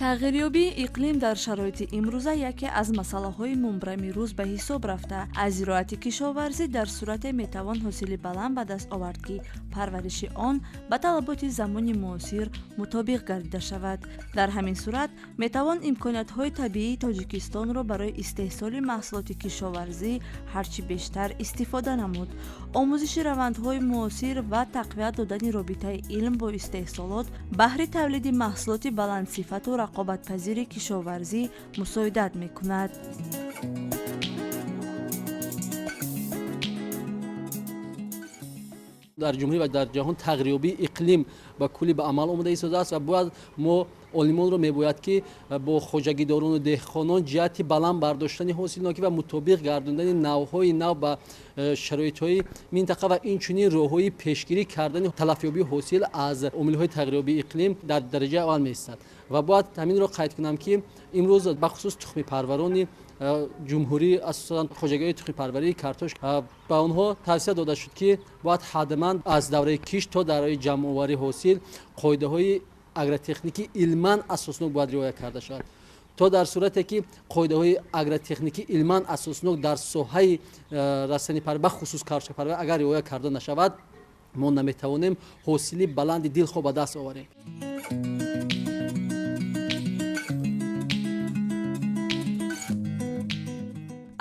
Тағйирёбии иқлим дар шароити имрӯза яке аз масъалаҳои мубрами рӯз ба ҳисоб рафта, аз зироати кишоварзӣ дар сурате метавон ҳосили баланд ба даст овард, ки парвариши он ба талаботи замони муосир мутобиқ гардида шавад. Дар ҳамин сурат метавон имкониятҳои табиии Тоҷикистонро барои истеҳсоли маҳсулоти кишоварзӣ ҳарчи бештар истифода намуд. Омӯзиши равандҳои муосир ва тақвият додани робитаи илм бо истеҳсолот баҳри тавлиди маҳсулоти баландсифату рақобатпазири кишоварзӣ мусоидат мекунад. Дар ҷумҳурӣ ва дар ҷаҳон тағйирёбии иқлим ба куллӣ ба амал омада истодааст ва бояд мо олимонро мебояд, ки бо хоҷагидорону деҳқонон ҷиҳати баланд бардоштани ҳосилнокӣ ва мутобиқ гардондани навъҳои нав ба шароитҳои минтақа ва инчунин роҳҳои пешгирӣ кардани талафёбии ҳосил аз омилҳои тағйирёбии иқлим дар дараҷаи аввал меистад. Ва бояд ҳаминро қайд кунам, ки имрӯз бахусус тухмипарварони ҷумҳурӣ, асосан хоҷагиҳои тухмипарварии картошка, ба онҳо тавсия дода шуд, ки бояд ҳатман аз давраи кишт то давраи ҷамъоварии ҳосил қоидаҳои агротехникӣ илман асоснок бояд риоя карда шавад. То дар сурате ки қоидаҳои агротехникӣ илман асоснок дар соҳаи растанипарварӣ, бахусус картошкапарварӣ, агар риоя карда нашавад, мо наметавонем ҳосили баланди дилхоҳ ба даст оварем.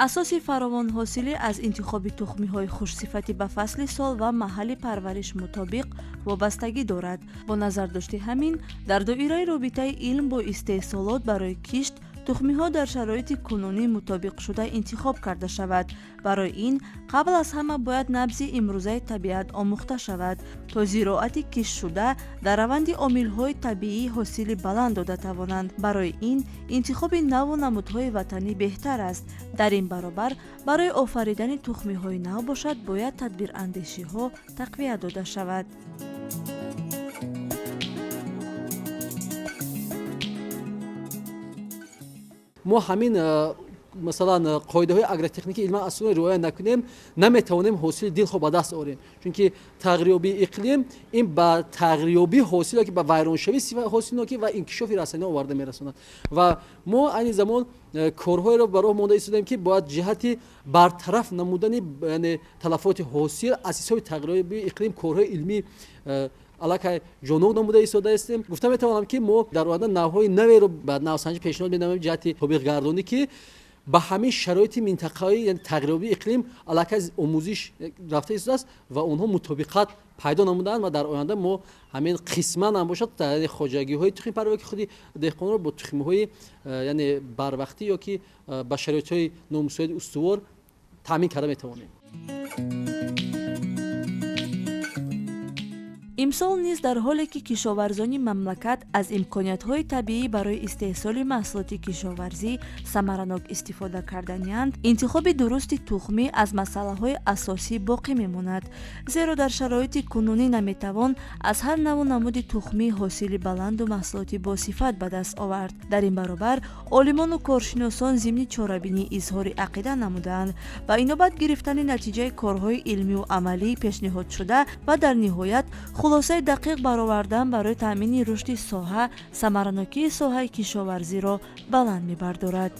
Асоси фаровонҳосилӣ аз интихоби тухмиҳои хушсифатӣ ба фасли сол ва маҳалли парвариш мутобиқ вобастагӣ дорад. Бо назардошти ҳамин, дар доираи робитаи илм бо истеҳсолот барои кишт тухмиҳо дар шароити кунунӣ мутобиқшуда интихоб карда шавад. Барои ин қабл аз ҳама бояд набзи имрӯзаи табиат омӯхта шавад, то зироати киштшуда дар раванди омилҳои табиӣ ҳосили баланд дода тавонанд. Барои ин интихоби наву намудҳои ватанӣ беҳтар аст. Дар ин баробар барои офаридани тухмиҳои нав бошад, бояд тадбирандешиҳо тақвият дода шавад. Мо ҳамин, масалан, қоидаҳои агротехникӣ илман асосан риоя накунем, наметавонем ҳосили дилхоҳ ба даст орем, чунки тағйирёбии иқлим ин ба тағйирёбии ҳосил ки ба вайроншавии ҳосилнокӣ ва инкишофи растаниҳо оварда мерасонад. Ва мо айни замон корҳоеро ба роҳ монда истодаем, ки бояд ҷиҳати бартараф намудани, яъне талафоти ҳосил аз ҳисоби тағйирёбии иқлим корҳои илмӣ аллакай ҷонуқ намуда истодаистем. Гуфта метавонам, ки мо дар оянда навъҳои наверо ба навсанҷӣ пешниҳод менамоем ҷиҳати тобиқгардонӣ, ки ба ҳамин шароити минтақаи, яъне тағйирёбии иқлим, аллакай омӯзиш рафта истодааст ва онҳо мутобиқат пайдо намудаанд. Ва дар оянда мо ҳамин қисман ҳам бошад, яъне хоҷагиҳои тухмипарварӣ, ки худи деҳқонро бо тухмиҳои, яъне барвақтӣ ё ки ба шароитҳои номусоид устувор таъмин карда метавонем. Имсол низ, дар ҳоле ки кишоварзони мамлакат аз имкониятҳои табиӣ барои истеҳсоли маҳсулоти кишоварзӣ самаранок истифода карданианд, интихоби дурусти тухмӣ аз масъалаҳои асосӣ боқӣ мемонад, зеро дар шароити кунунӣ наметавон аз ҳар навъу намуди тухмӣ ҳосили баланду маҳсулоти босифат ба даст овард. Дар ин баробар олимону коршиносон зимни чорабинӣ изҳори ақида намуданд. Ба инобат гирифтани натиҷаи корҳои илмию амалӣ пешниҳодшуда ва дар ниҳоят хулосаи дақиқ баровардан барои таъмини рушди соҳа самаранокии соҳаи кишоварзиро баланд мебардорад.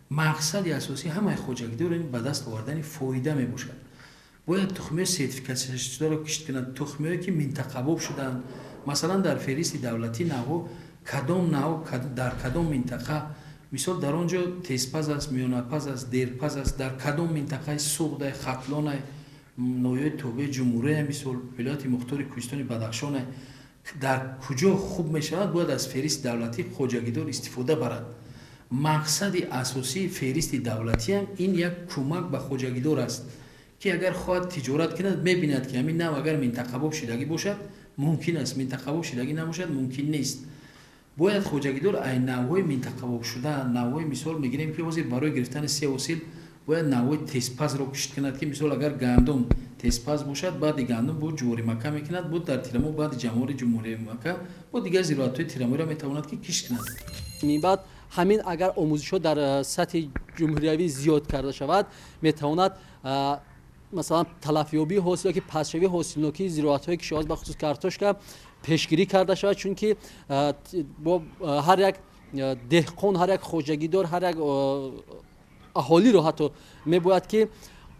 Мақсади асосии ҳамаи хоҷагидор ин ба даст овардани фоида мебошад. Бояд тухмиҳои сертификатсияшударо кишт кунад, тухмиҳое ки минтақабоб шудаанд. Масалан, дар феҳристи давлатӣ навъҳо, кадом навъ дар кадом минтақа, мисол, дар он ҷо тезпаз аст, миёнапаз аст, дерпаз аст, дар кадом минтақаи Суғдай, Хатлонай, ноҳияи тобеи ҷумҳурия, мисол, вилояти мухтори Кӯҳистони Бадахшонай, дар куҷо хуб мешавад, бояд аз феҳристи давлатӣ хоҷагидор истифода барад. Мақсади асосии феҳристи давлатиам ин як кӯмак ба хоҷагидор аст, ки агар хоҳад тиҷорат кунад, мебинад, ки ҳамин нав агар минтақабоб шидагӣ бошад, мумкин аст, минтақабоб шидагӣ набошад, мумкин нест. Бояд хоҷагидор ай навъҳои минтақабобшуда, навъҳои, мисол мегирем, ки ҳозир барои гирифтани се ҳосил бояд навъҳои тезпазро кишт кунад, ки мисол, агар гандум тезпаз бошад, баъди гандум бо ҷуворимакка мекунад, бо дар тирамоҳ баъди ҷамъовари ҷуворимакка бо дигар зироатҳои тирамоҳиро метавонад, ки кишт кунад. Минбаъд ҳамин агар омӯзишҳо дар сатҳи ҷумҳуриявӣ зиёд карда шавад, метавонад Масалан, талафёбии ҳосил ёки пастшавии ҳосилнокии зироатҳои кишоварз, бахусус картошка, пешгирӣ карда шавад, чунки бо ҳар як деҳқон, ҳар як хоҷагидор, ҳар як аҳолиро ҳатто мебояд, ки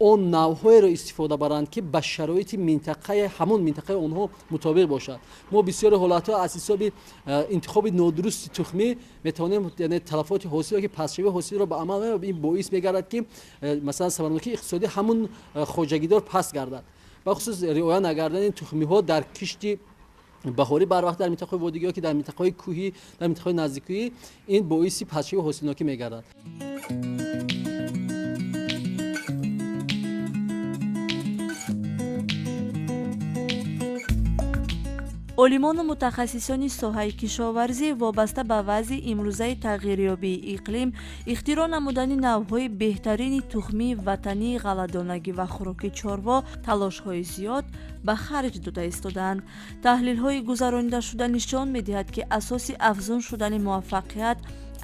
он навъҳоеро истифода баранд, ки ба шароити минтақаи ҳамон минтақаи онҳо мутобиқ бошад. Мо бисёри ҳолатҳо аз ҳисоби интихоби нодурусти тухмӣ метавонем, яъне талафоти ҳосил ёки пастшавии ҳосилро ба амал меорем. Ин боис мегардад, ки масалан самаранокии иқтисодӣ ҳамун хоҷагидор паст гардад. Бахусус риоя нагардани тухмиҳо дар кишти баҳорӣ барвақт дар минтақаҳои водигӣ ёки дар минтақаҳои кӯҳӣ, дар минтақаҳои наздиккӯҳӣ ин боиси пастшавии ҳосилнокӣ мегардад. Олимону мутахассисони соҳаи кишоварзӣ вобаста ба вазъи имрӯзаи тағйирёбии иқлим, ихтироъ намудани навъҳои беҳтарини тухмии ватании ғалладонагӣ ва хӯроки чорво талошҳои зиёд ба харҷ дода истодаанд. Таҳлилҳои гузаронидашуда нишон медиҳад, ки асоси афзун шудани муваффақият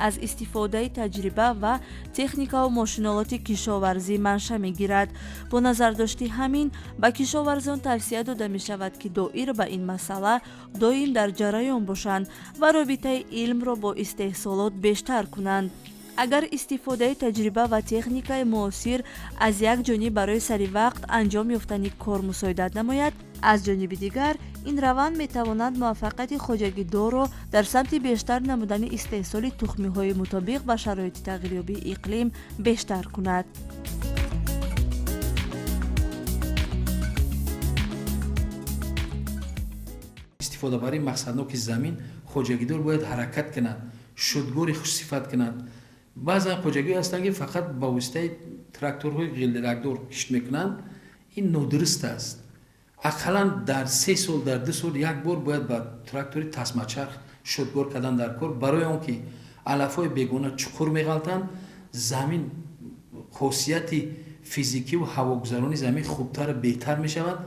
аз истифодаи таҷриба ва техникаву мошинолоти кишоварзӣ манша мегирад. Бо назардошти ҳамин ба кишоварзон тавсия дода мешавад, ки доир ба ин масъала доим дар ҷараён бошанд ва робитаи илмро бо истеҳсолот бештар кунанд. Агар истифодаи таҷриба ва техникаи муосир аз як ҷониб барои саривақт анҷом ёфтани кор мусоидат намояд, аз ҷониби дигар ин раванд метавонад муваффақияти хоҷагидорро дар самти бештар намудани истеҳсоли тухмиҳои мутобиқ ба шароити тағйирёбии иқлим бештар кунад. Истифодабарии мақсадноки замин хоҷагидор бояд ҳаракат кунад, шудгори хушсифат кунад. Баъзан хоҷагиҳое ҳастанд, ки фақат ба воситаи тракторҳои ғилдиракдор кишт мекунанд. Ин нодуруст аст. Ақаллан дар 3 сол, дар 2 сол як бор бояд ба трактори тасмачарх шудгор кардан дар кор, барои он ки алафҳои бегона чуқур меғалтанд, замин хосияти физикиву ҳавогузаронии замин хубтару беҳтар мешавад.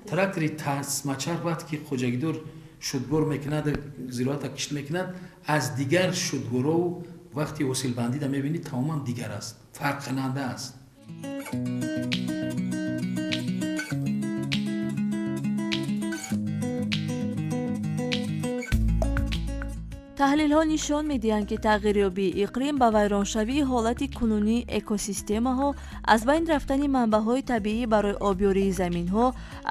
Трактори тасмачарх вақте ки хоҷагидор шудгор мекунад, зироата кишт мекунад, аз дигар шудгорову вақти ҳосилбандида мебинӣ тамоман дигар аст, фарқкунанда аст. Таҳлилҳо нишон медиҳанд, ки тағйирёбии иқлим ба вайроншавии ҳолати кунунии экосистемаҳо, аз байн рафтани манбаъҳои табиӣ барои обёрии заминҳо,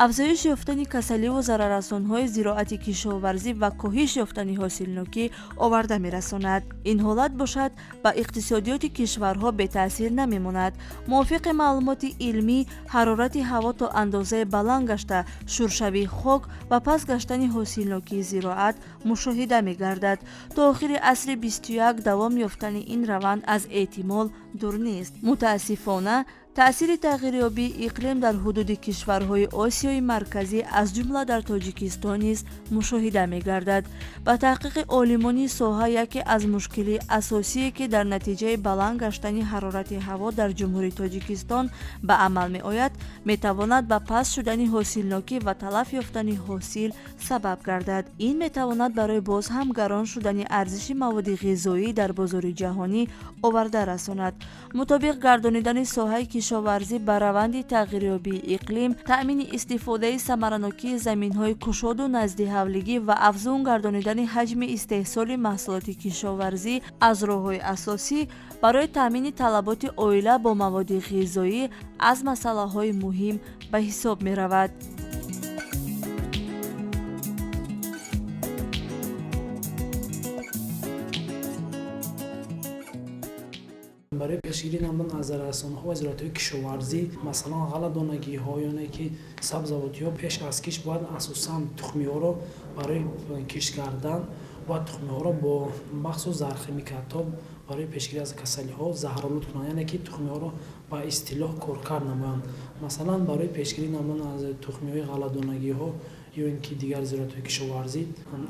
афзоиш ёфтани касаливу зараррасонҳои зироати кишоварзӣ ва коҳиш ёфтани ҳосилнокӣ оварда мерасонад. Ин ҳолат бошад ба иқтисодиёти кишварҳо бетаъсир намемонад. Мувофиқи маълумоти илмӣ, ҳарорати ҳаво то андозаи баланд гашта, шуршавии хок ва паст гаштани ҳосилнокии зироат мушоҳида мегардад. То охири асри 21 давом ёфтани ин раванд аз эҳтимол дур нест. Мутаассифона, таъсири тағйирёбии иқлим дар ҳудуди кишварҳои Осиёи Марказӣ, аз ҷумла дар Тоҷикистон низ мушоҳида мегардад. Ба таҳқиқи олимони соҳа, яке аз мушкилии асосие, ки дар натиҷаи баланд гаштани ҳарорати ҳаво дар Ҷумҳурии Тоҷикистон ба амал меояд, метавонад ба паст шудани ҳосилнокӣ ва талаф ёфтани ҳосил сабаб гардад. Ин метавонад барои боз ҳам гарон шудани арзиши маводи ғизоӣ дар бозори ҷаҳонӣ оварда расонад. Мутобиқ гардонидани соҳаи кишоварзӣ ба раванди тағйирёбии иқлим, таъмини истифодаи самаранокии заминҳои кушоду наздиҳавлигӣ ва афзун гардонидани ҳаҷми истеҳсоли маҳсулоти кишоварзӣ аз роҳҳои асосӣ барои таъмини талаботи оила бо маводи ғизоӣ аз масъалаҳои муҳим ба ҳисоб меравад. Барои пешгирӣ намудан аз зараррасонҳо ва зироатҳои кишоварзӣ, масалан ғалладонагиҳо ёне ки сабзавотиҳо, пеш аз кишт бояд асосан тухмиҳоро барои кишт кардан бояд тухмиҳоро бо махсус зархимикатҳо барои пешгирӣ аз касалиҳо заҳролуд кунанд, яъне ки тухмиҳоро ба истилоҳ коркард намоянд. Масалан, барои пешгирӣ намудан аз тухмиҳои ғалладонагиҳо ё ин ки дигар зироатҳои кишоварзӣ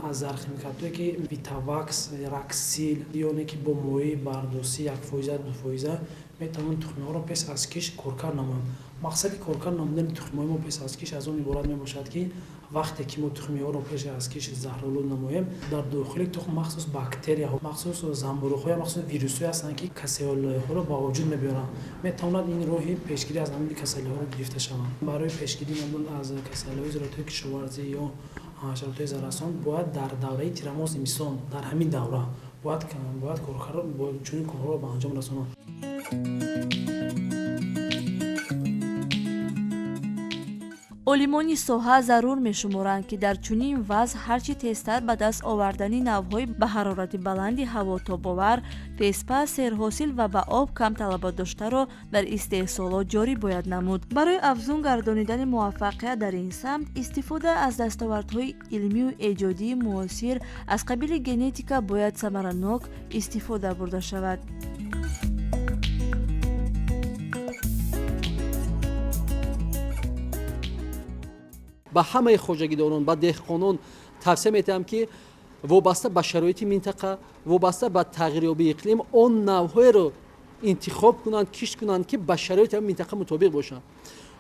аз зархимикатҳое ки Витавакс, Раксил ёне ки бо моеи бардосӣ 1%, 2% метавонанд тухмиҳоро пеш аз кишт коркард намоянд. Мақсади коркард намудани тухмиҳои мо пеш аз кишт аз он иборат мебошад, ки Вақте ки мо тухмиҳоро пеш аз кишт заҳролуд намоем, дар дохили тухм махсус бактерияҳо, махсус занбуруғҳо, махсус вирусҳое ҳастанд, ки касалиҳоро ба вуҷуд мебиёранд. Метавонад ин роҳи пешгирӣ аз ҳамин касалиҳоро гирифта шаванд. Барои пешгирӣ намудан аз касалиҳои зироатҳои кишоварзӣ ё ҳашаротҳои зараррасон бояд дар давраи тирамоҳ зимистон, дар ҳамин давра бояд чунин корҳоро ба анҷом расонанд. Олимони соҳа зарур мешуморанд, ки дар чунин вазъ ҳарчи тезтар ба даст овардани навъҳои ба ҳарорати баланди ҳаво тобовар, тезпаз, серҳосил ва ба об кам талабот доштаро дар истеҳсолот ҷорӣ бояд намуд. Барои афзун гардонидани муваффақият дар ин самт, истифода аз дастовардҳои илмию эҷодии муосир аз қабили генетика бояд самаранок истифода бурда шавад. Ба ҳамаи хоҷагидорон, ба деҳқонон тавсия метиҳам, ки вобаста ба шароити минтақа, вобаста ба тағйирёбии иқлим он навъҳоеро интихоб кунанд, кишт кунанд, ки ба шароити ҳамин минтақа мутобиқ бошанд.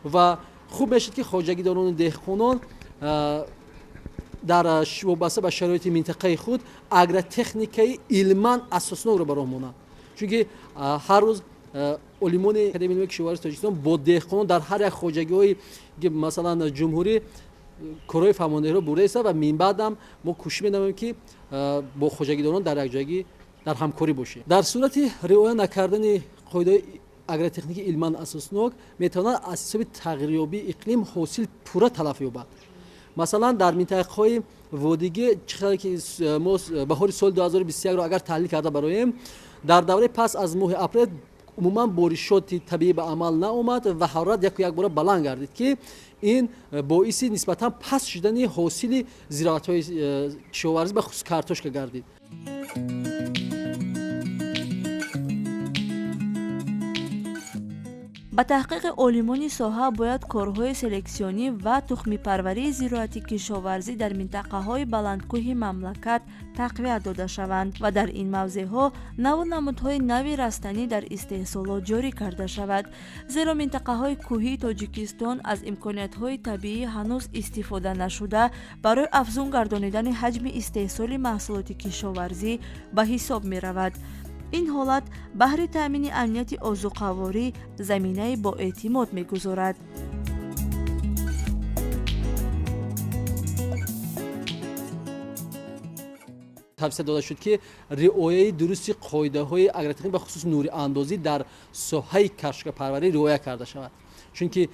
Ва хуб мешавад, ки хоҷагидорону деҳқонон дар вобаста ба шароити минтақаи худ агротехникаи илман асоснокро ба роҳ монанд. Чунки ҳар рӯз олимони Академияи илмии кишоварзии Тоҷикистон бо деҳқонон дар ҳар як хоҷагиҳои, масалан, ҷумҳурӣ корҳои фаҳмондиҳиро бурда истода ва минбаъдам мо кӯшиш менамоем, ки бо хоҷагидорон дар якҷоягӣ дар ҳамкорӣ бошем. Дар сурати риоя накардани қоидаҳои агротехникии илман асоснок метавонад аз ҳисоби тағйирёбии иқлим ҳосил пурра талаф ёбад. Масалан, дар минтақаҳои водигӣ, чӣ қадар ки мо баҳори соли 2021-ро агар таҳлил карда бароем, дар давраи пас аз моҳи апрел умуман боришоти табиӣ ба амал наомад ва ҳарорат яку якбора баланд гардид, ки ин боиси нисбатан паст шудани ҳосили зироатҳои кишоварзӣ ба хусус картошка гардид. Ба таҳқиқи олимони соҳа бояд корҳои селексионӣ ва тухмипарварии зироати кишоварзӣ дар минтақаҳои баландкӯҳи мамлакат тақвият дода шаванд ва дар ин мавзеъҳо наву намудҳои нави растанӣ дар истеҳсолот ҷорӣ карда шавад. Зеро минтақаҳои кӯҳии Тоҷикистон аз имкониятҳои табиӣ ҳанӯз истифода нашуда барои афзун гардонидани ҳаҷми истеҳсоли маҳсулоти кишоварзӣ ба ҳисоб меравад. Ин ҳолат баҳри таъмини амнияти озуқаворӣ заминаи боэътимод мегузорад. Тавсия дода шуд, ки риояи дурусти қоидаҳои агротехник ба хусус нуриандозӣ дар соҳаи картошкапарварӣ риоя карда шавад. Чунки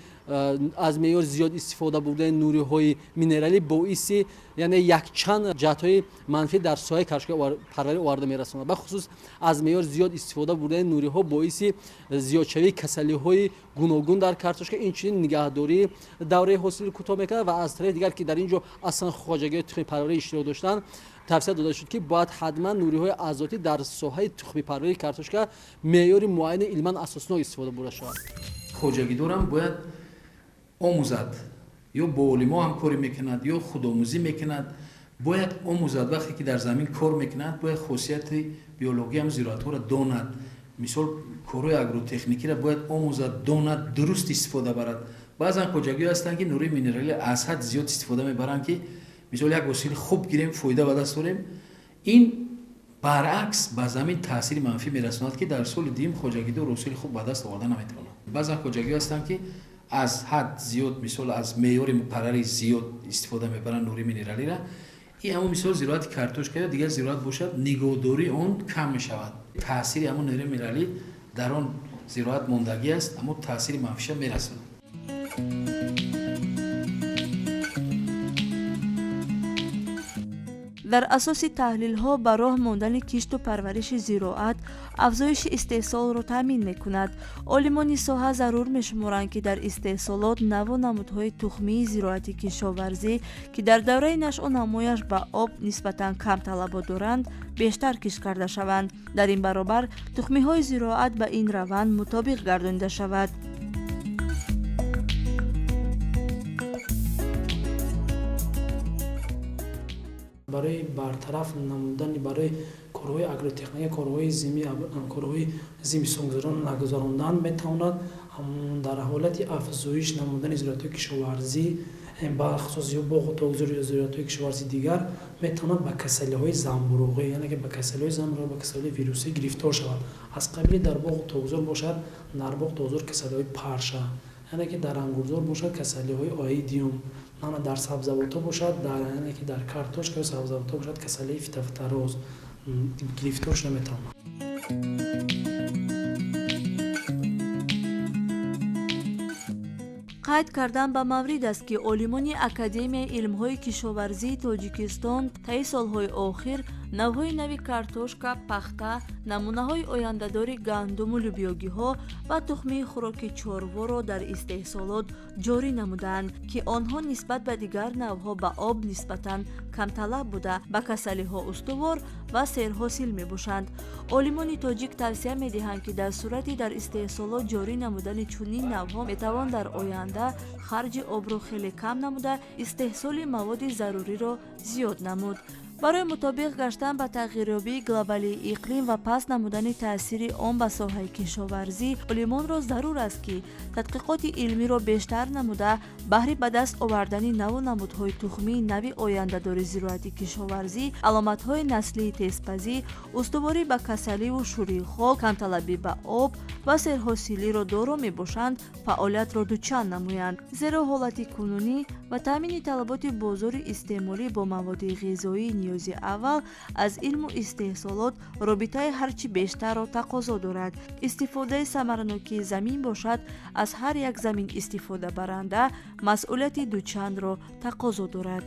аз меъёр зиёд истифода бурдани нуриҳои минералӣ боиси, яъне якчанд ҷаҳатҳои манфӣ дар соҳаи картошкапарварӣ оварда мерасонад. Ба хусус аз меъёр зиёд истифода бурдани нуриҳо боиси зиёдшавии касалиҳои гуногун дар картошка, инчунин нигаҳдории давраи ҳосили кӯтоҳ мекунад ва аз тарафи дигар, ки дар ин ҷо аслан хоҷагиҳои тухмипарварӣ иштирок доштанд, тавсия дода шуд, ки бояд ҳатман нуриҳои азотӣ дар соҳаи тухмипарварии картошка меъёри муайяни илман асоснок истифода бурда шавад. Хоҷагидорам бояд омӯзад, ё бо олимо ҳамкорӣ мекунад, ё худомӯзӣ мекунад. Бояд омӯзад вақте ки дар замин кор мекунад, бояд хосияти биологиям зироатҳоро донад. Мисол, корҳои агротехникиро бояд омӯзад, донад, дуруст истифода барад. Баъзан хоҷагиҳо ҳастанд, ки нури минералӣ аз ҳад зиёд истифода мебаранд, ки мисол як ҳосили хуб гирем, фоида ба даст орем. Ин баръакс ба замин таъсири манфӣ мерасонад, ки дар соли дуюм хоҷагидор ҳосили хуб ба даст оварда наметавонад. Баъзан хоҷагиҳо ҳастанд, ки аз ҳад зиёд, мисол аз меъёри муқаррарӣ зиёд истифода мебаранд нури минералиро. Ин ҳамон мисол зироати картошка ё дигар зироат бошад, нигоҳдории он кам мешавад. Таъсири ҳамон нури минералӣ дар он зироат мондагӣ аст, аммо таъсири манфиша мерасонад. Дар асоси таҳлилҳо ба роҳ мондани кишту парвариши зироат афзоиши истеҳсолро таъмин мекунад. Олимони соҳа зарур мешуморанд, ки дар истеҳсолот наву намудҳои тухмии зироати кишоварзӣ, ки дар давраи нашъунамояш ба об нисбатан кам талабот доранд, бештар кишт карда шаванд. Дар ин баробар тухмиҳои зироат ба ин раванд мутобиқ гардонида шавад. Барои бартараф намудани барои корҳои агротехника, корҳои зимӣ, корҳои зимистонгузарон нагузарондан метавонад дар ҳолати афзоиш намудани зироатҳои кишоварзӣ, Бахусус ё боғу токзор ё зироатҳои кишоварзии дигар метавонад ба касалиҳои замбуруғӣ, яъне ки ба касалиҳои замбуруғ, ба касалиҳои вирусӣ гирифтор шавад. Аз қабили дар боғу токзор бошад, дар боғу токзор касалиҳои парша, яъне ки дар ангурзор бошад касалиҳои оидиум, ана дар сабзавотҳо бошад, дар яъне ки дар картошка ё сабзавотҳо бошад касалии фитофтороз гирифтор шуда метавонад. Қайд кардан ба маврид аст, ки олимони Академияи илмҳои кишоварзии Тоҷикистон таи солҳои охир навъҳои нави картошка, пахта, намунаҳои ояндадори гандуму лӯбиёгиҳо ва тухмии хӯроки чорворо дар истеҳсолот ҷорӣ намуданд, ки онҳо нисбат ба дигар навъҳо ба об нисбатан камталаб буда, ба касалиҳо устувор ва серҳосил мебошанд. Олимони тоҷик тавсия медиҳанд, ки дар сурати дар истеҳсолот ҷорӣ намудани чунин навъҳо метавон дар оянда харҷи обро хеле кам намуда, истеҳсоли маводи заруриро зиёд намуд. Барои мутобиқ гаштан ба тағйирёбии глобалии иқлим ва паст намудани таъсири он ба соҳаи кишоварзӣ, олимонро зарур аст, ки тадқиқоти илмиро бештар намуда, баҳри ба даст овардани наву намудҳои тухмии нави ояндадори зироати кишоварзӣ, аломатҳои наслии тезпазӣ, устуворӣ ба касаливу шӯрии хок, камталабӣ ба об ва серҳосилиро доро мебошанд, фаъолиятро дучанд намоянд. Зеро ҳолати кунунӣ ва таъмини талаботи бозори истеъмолӣ бо маводи ғизоии ниёзи аввал аз илму истеҳсолот робитаи ҳарчи бештарро тақозо дорад. Истифодаи самаранокии замин бошад, аз ҳар як замин истифодабаранда масъулияти дучандро тақозо дорад.